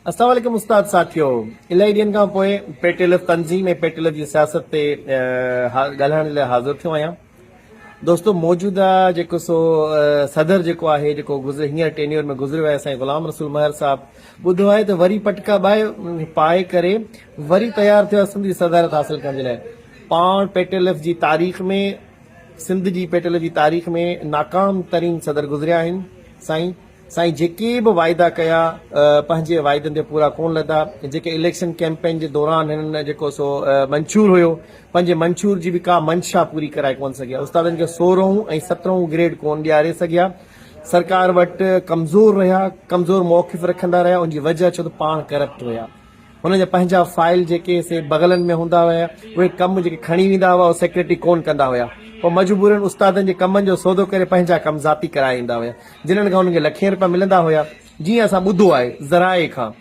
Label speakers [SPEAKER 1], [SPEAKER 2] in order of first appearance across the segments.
[SPEAKER 1] السلام عليڪم استاد ساٿيو الاهي ڏينهن کان پوء پيٽيلف تنظيم ۽ پيٽيلف جي سياست تي ڳالهائڻ جي لاء حاضر ٿيو آهيان دوستو موجوده جيڪو سو صدر جيڪو آهي جيڪو گذري هينئر ٽينيور ۾ گذريو آهي سائين غلام رسول مهر صاحب ٻڌو آهي ته وري پٽڪا ٻائي پائي ڪري وري تيار ٿيو آهي سنڌ جي صدارت حاصل ڪرڻ جي لاء پاڻ پيٽيلف جي تاريخ ۾ سنڌ جي پيٽيلف جي تاريخ ۾ ناڪام ترين صدر گذريا آهن سائين سائين جيڪي به واعدا ڪيا پنهنجي واعدن تي پورا ڪون لڌا جيڪي اليڪشن ڪيمپين جي دوران هنن جيڪو سو منشور هيو پنهنجي منشور جي به ڪا منشا پوري ڪرائي ڪون سگهيا استادن کي سورهون ۽ سترهون گريڊ ڪون ڏياري سگهيا سرڪار وٽ ڪمزور رهيا ڪمزور موقف رکندا رهيا ان جي وجه ڇو ته پاڻ ڪرپٽ هيا هنن جا پنهنجا فائل جيڪي سي بغلن ۾ هوندا هيا، اهي ڪم جيڪي کڻي ويندا هئا، اهي سيڪريٽري ڪونه ڪندا هيا. پوء مجبورن استادن جي ڪمن جو سودو ڪري پنهنجا ڪم ذاتي ڪرائي ايندا هيا، جنھن کان هنن کي لکين رپيا ملندا هيا، جيئن اسان ٻڌو آهي ذرائع کان.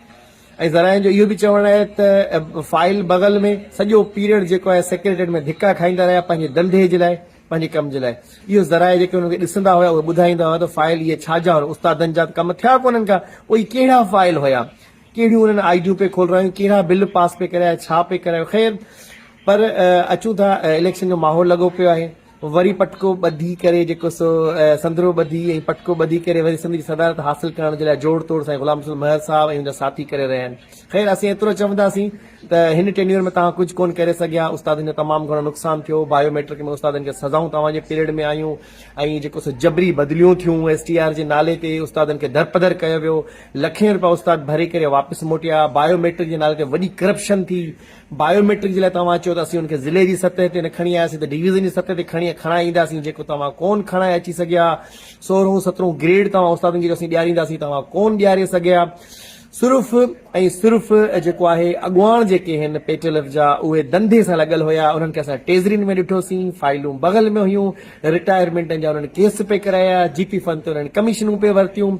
[SPEAKER 1] ۽ ذرائعن جو اهو به چوڻ آهي ته فائل بغل ۾ سڄو پيريڊ جيڪو آهي سيڪريٽريٽ ۾ ڌڪا کائيندا رهيا پنهنجي ڌنڌي جي لاء، پنهنجي ڪم جي لاء. اهو ذرائع جيڪي انهن کي ڏسندا هيا، اهي ٻڌائيندا هيا ته فائل اهي ڇا جا هيا، استادن جا ته ڪم ٿيا ڪونهن ڪا، پوء اهي ڪهڙا فائل هيا؟ ڪهڙيون انهن آء ڊيون پئي کولرايون، ڪهڙا بل پاس پئي ڪرايا، ڇا پئي ڪرايو، خير پر اچون ٿا اليڪشن جو ماحول لڳو پيو آهي، وري پٽڪو ٻڌي ڪري جيڪو سو سندرو ٻڌي ۽ پٽڪو ٻڌي ڪري وري سنڌ جي صدارت حاصل ڪرڻ جي لاء جوڙ توڙ سائين غلام رسول مهر صاحب ۽ ان جا ساٿي ڪري رهيا آهن. خير اسين ايترو چونداسين ته هن ٽينيور ۾ توهان ڪجهه ڪونه ڪري سگهيا، استادن جو تمام گهڻو نقصان ٿيو، بايو ميٽرڪ ۾ استادن کي سزائون توهان جي پيريڊ ۾ آيون ۽ جيڪو سو جبري بدليون ٿيون، ايس ٽي آر جي نالي تي استادن کي درپدر ڪيو ويو، لکين روپيا استاد ڀري ڪري واپس موٽيا، بايو ميٽرڪ جي نالي تي وڏي ڪرپشن ٿي، بايو ميٽرڪ جي لاء توهان چيو ته اسين ان کي ضلعي جي سطح تي نه کڻي آياسين ته ڊويزن جي سطح تي کڻي کڻائي اينداسين جيڪو توهان ڪون کڻائي اچي سگهيا، سورهون سترهون گريڊ توهان استادن کي جو اسين ڏيارينداسين توهان ڪون ڏياري سگهيا، صرف ۽ صرف جيڪو آهي اڳواڻ جيڪي هن پيٽيلف جا اهي ڌنڌي سان لڳل هيا انهن کي اسان ٽيزرين ۾ ڏٺوسين، فائلون بغل ۾ هيون، رٽائرمينٽن جا انهن ڪيس پئي ڪرايا، جي پي فند تي انهن ڪميشنون پئي ورتيون،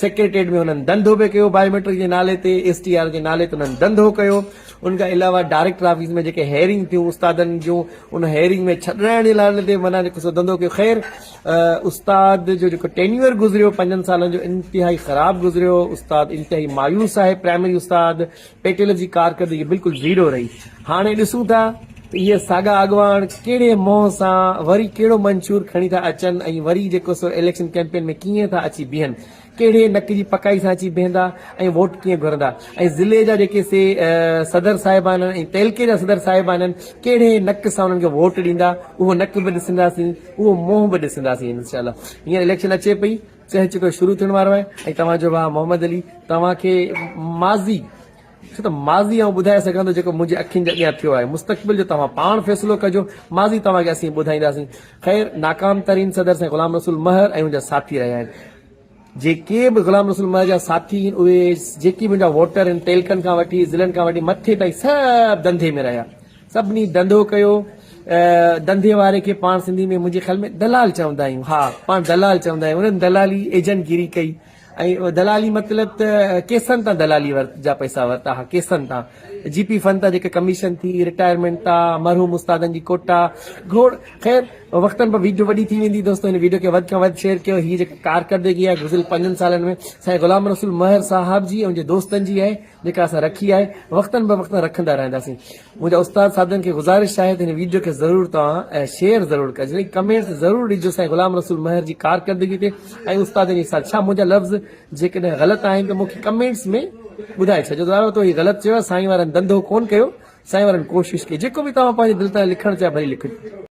[SPEAKER 1] سيڪريٽريٽ ۾ هنن ڌنڌو به ڪيو بايوميٽرڪ جي نالي تي ايس ٽي آر جي نالي تي انهن ڌنڌو ڪيو ان کان علاوه ڊائريڪٽر آفيس ۾ جيڪي هيئرنگ ٿيون استادن جون ان هيئرنگ ۾ ڇڏرائڻ جي نالي تي معنيٰ جيڪو سو ڌنڌو ڪيو خير استاد جو جيڪو ٽينيور گذريو پنجن سالن جو انتهائي خراب گذريو استاد انتهائي مايوس آهي پرائمري استاد پيٽيل جي ڪارڪردگي بلڪل زيرو رهي هاڻي ڏسون ٿا ته اهي ساڳا اڳواڻ ڪهڙي منهن سان وري ڪهڙو منشور کڻي ٿا اچن ۽ وري جيڪو سو اليڪشن ڪيمپين ۾ ڪيئن ٿا اچي بيهن، ڪهڙي نڪ جي پڪائي سان اچي بيهندا ۽ ووٽ ڪيئن گهرندا ۽ ضلعي جا جيڪي سي صدر صاحبان آهن ۽ تعلقي جا صدر صاحبان آهن ڪهڙي نڪ سان انهن کي ووٽ ڏيندا اهو نڪ به ڏسنداسين اهو منهن به ڏسنداسين انشاء الله هينئر اليڪشن اچي پئي چهه چڪو شروع ٿيڻ وارو آهي ۽ توهان جو ڀاء محمد علي توهان کي ماضي ڇو ته ماضي آئون ٻڌائي سگهان ٿو جيڪو منهنجي اکين جي اڳيان ٿيو آهي مستقبل جو توهان پاڻ فيصلو ڪجو ماضي توهان کي اسين ٻڌائينداسين خير ناڪام ترين صدر سائين غلام رسول مهر ۽ ان جا ساٿي رهيا آهن جيڪي به غلام رسول مهر جا ساٿي آهن اهي جيڪي به ان جا ووٽر آهن تعلقن کان وٺي ضلعن کان وٺي مٿي تائين سڀ ڌنڌي ۾ رهيا سڀني ڌنڌو ڪيو ڌنڌي واري کي پاڻ سنڌي ۾ منهنجي خيال ۾ دلال چوندا آهيون ها پاڻ دلال چوندا آهيون انهن دلالي ايجنٽ گيري ڪئي ۽ دلالي مطلب ته ڪيسن تان دلالي جا پئسا ورتا ها ڪيسن تان جي پي فن تان جيڪا ڪميشن ٿي رٽائرمينٽ تان مرحوم استادن جي ڪوٽا گهوڙ خير وقتن پر ويڊيو وڏي ٿي ويندي دوستو هن ويڊيو کي وڌ کان وڌ شيئر ڪيو هي جيڪا ڪارڪردگي آهي گذريل پنجن سالن ۾ سائين غلام رسول مهر صاحب جي ۽ ان جي دوستن جي آهي جيڪا اسان رکي آهي وقتن به وقتن رکندا رهنداسين منهنجا استاد صاحبن کي گذارش آهي ته هن ويڊيو کي ضرور توهان شيئر ضرور ڪجو ۽ ڪمينٽس ضرور ڏجو سائين غلام رسول مهر جي ڪارڪردگي تي ۽ استادن جي ساٿ ڇا منهنجا لفظ جيڪڏهن غلط آهن ته مونکي ڪمينٽس ۾ ٻڌائي ڇڏجو دارو تو هي غلط چيو آهي سائين وارن ڌنڌو ڪون ڪيو سائين وارن ڪوشش ڪئي جيڪو به توهان پنهنجي دل تان لکڻ چاهي ڀلي لکجو.